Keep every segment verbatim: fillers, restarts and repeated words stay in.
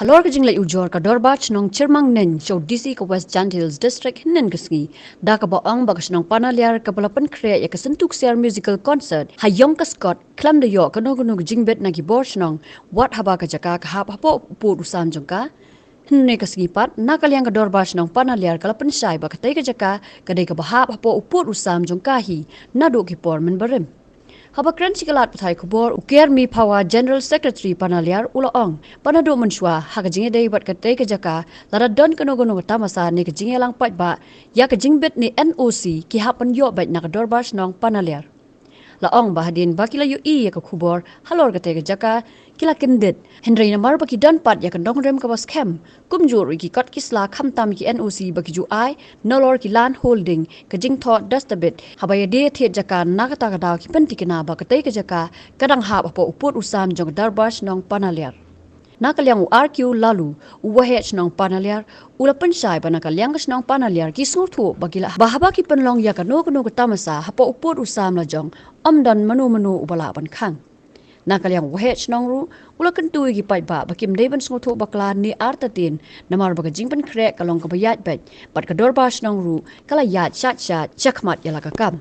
Halor ka jingleit ujor ka Dorbar Shnong Chyrmang Neng sha u D C ka West Jaintia Hills District hynnin ka sngi, da kaba ong ba ka shnong Panaliar kaba la pynkhreh ïa ka Syntu Ksiar Musical Concert ha ïong ka Scott khlem da ïoh kano kano ka jingbit na ki bor shnong, wat haba ka jaka ka hap hapoh u pud u sam jong ka. Hynne ka sngi pat, na ka liang ka Dorbar Shnong Panaliar ka la pynshai ba katei ka jaka ka dei kaba hap hapoh u pud u sam jong ka hi naduh ki por mynbarim. Haba kren sha ki lad pathai khubor, u Kermi Phawa, General Secretary Panaliar, u la ong ba naduh mynshuwa ha ka jingïadei bad katei ka jaka, lada don kano kano ka tamasa ne ka jingïalang paidbah ïa ka jingbit ne N O C, ki hap ban ïoh beit na ka Dorbar Shnong Panaliar. La ong ba hadien ba ki la ïohi ïa ka khubor halor katei ka jaka, ki la kyndit, hynrei namar ba ki don pat ïa ka nongrim kaba skhem, kumjuh ruh ïa ki kot ki sla khamtam ïa ki N O C ba ki ju ai nalor ki land holding, ka jingthoh dustabit, haba ïadei thied jaka na kata ka daw ki pyntikna ba katei ka jaka ka dang hap hapoh u pud u sam jong ka Dorbar Shnong Panaliar. Na ka liang u R Q Laloo, u Waheh Shnong Panaliar, u la pynshai ba na ka liang ka shnong Panaliar ki sngewthuh ba ki la, ba haba ki pynlong ïa kano kano ka tamasa hapoh u pud u sam lajong, ym don mano mano uba lah ban khang. Na ka liang u Waheh Shnong ruh, u la kyntu ïa ki paidbah ba kim dei ban sngewthuh bakla ne artatien, namar ba ka jingpynkhreh ka long kaba ïaid beit, bad ka Dorbar Shnong ruh ka la ïaid shait shait shakhmat ïa la ka kam.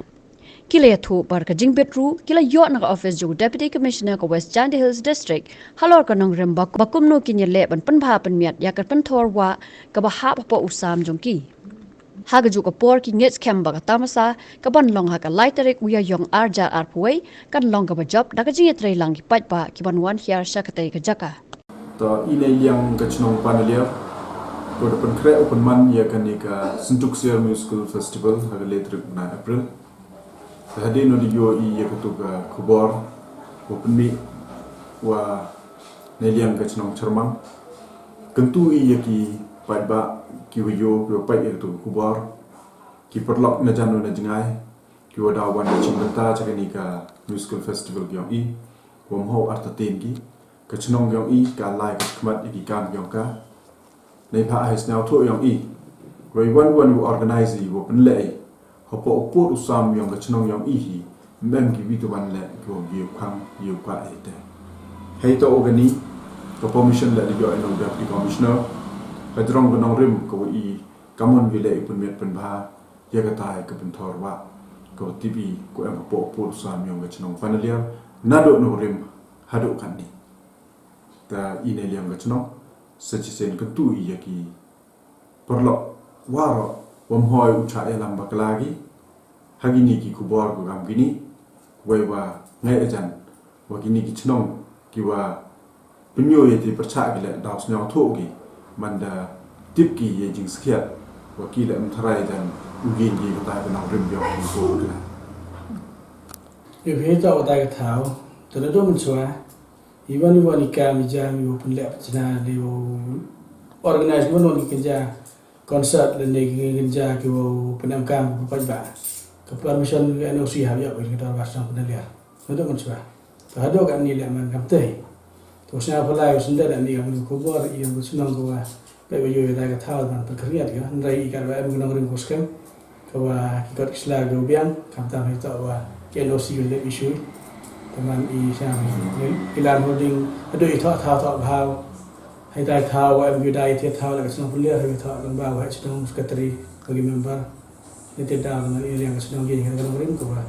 Ki la ïathuh ba ka jingbit ruh ki la ïoh na ka office jong u Deputy Commissioner ka West Jaintia Hills District halor ka nongrim ba, ba kumno kin ïaleh ban pynbha pynmiat ïa ka pynthor wah kaba hap hapoh u sam jong ki. Ha kajuh ka por ki ngeit skhem ba ka tamasa kaban long ha ka lai tarik u Ïaïong ar hajar arphew wei kan long kaba jop da ka jingïatreilang ki paidbah kiban wan hiar sha katei ka jaka. To, i na i liang ka shnong Panaliar, ko da pynkhreh u pynman ïa kane ka Syntu Ksiar Musical Festival ha ka lai tarik bnai April. Te hadien ba da ïohi ïa katu ka khubor, u pynmih wa na i liang ka shnong Chyrmang, kyntu i ïa ki paidbah kiwa ïoh, kiwa peit ïa katu ka khubor, ki paralok na jan na jngai, kiwa daw wan shim bynta sha kane ka musical festival ka yong i, wa mho artatien ki, ka shnong ka yong i ka la ai ka khmat ïa ki kam ka yong ka. Neibhah ha i sngewthuh yong i, wei wan wan u organize i, wa pynleh i hapoh u pud u sam yong ka shnong yong i hi, ym em kiwi tu ban leh, kiwa ïoh khang ïoh kwah i te. Hei to u kani ka permission leh da ïoh i na u Deputy Commissioner, ka jrong ka nongrim kawa i kamon wi leh i pynmiat pynbha ïa katai ka pynthor wah, kawa tip i ko em hapoh u pud u sam yong ka shnong Panaliar, naduh nongrim haduh katni. Te i na i liang ka shnong, sa shisien kyntu i ïa ki paralok waroh, wa mho u chah ïalam bakla ki ha kini ki khubor ko kam kini, wei wa ngai ajan wa kini ki shnong kiwa pynïoh ïa ki pyrchah ki leh, daw sngewthuh ki, man da tip ki ïa jingskhiat wa ki leh, ym tharai jan u ïeng ki kata ka nongrim yong ki ko bakla. Ïa phi to kata ka thaw, to da dum shuwa. Iwan iwan i kam i jam, iwa pynleh pynchna, iwa organize iwan iwan i kynja concert lane ki kynja kiwa pynemkam ka paidbah. Ka permission ka N O C hap ïoh ka Dorbar Shnong Panaliar. Naduh mynshuwa. To haduh katni leh man kam te. To sngewbha ïa u sended ani kam khubor ïa u shnong kawa Peit ba ïoh ïa ka thaw ban pynkhriat ka, hynrei i kat ba em ka nongrim ko skhem, kawa ki kot ki sla ki biang, khamtam ïa to wa ki N O C ki leh issue. Te man i sha i land holding, haduh i thoh thaw thoh bhaw. Hei tai thaw wa em ki dai te thaw la ka shnong Panaliar, hei thoh lang ba wa hei shnong secretary, wa ki member. Ni te da na i liang ka shnong ïa ka nongrim ko ba.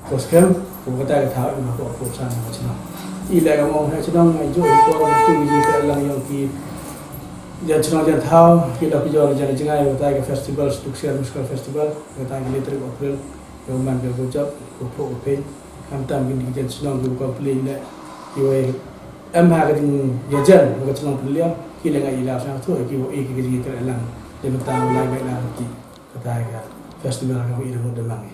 Ko skhem ko kata ka thaw i ma ko ko sa na ka shnong. I la ka mong ha shnong i ju ko ko tu i ka lang yong ki jan shnong jan thaw ki la ki jor jan jngai kata ka festival, Syntu Ksiar Musical Festival, kata ka later April, ka man ka go jop ko ko ko pen. Khamtam ki jan shnong ki ko complain le ki wei em ha ka jing jan ka shnong Panaliar ki la ngai i la sa tu ki wei ki jing ka lang. Jan thaw lai bai la ti. Kata ka festival ka i da mut da mang i.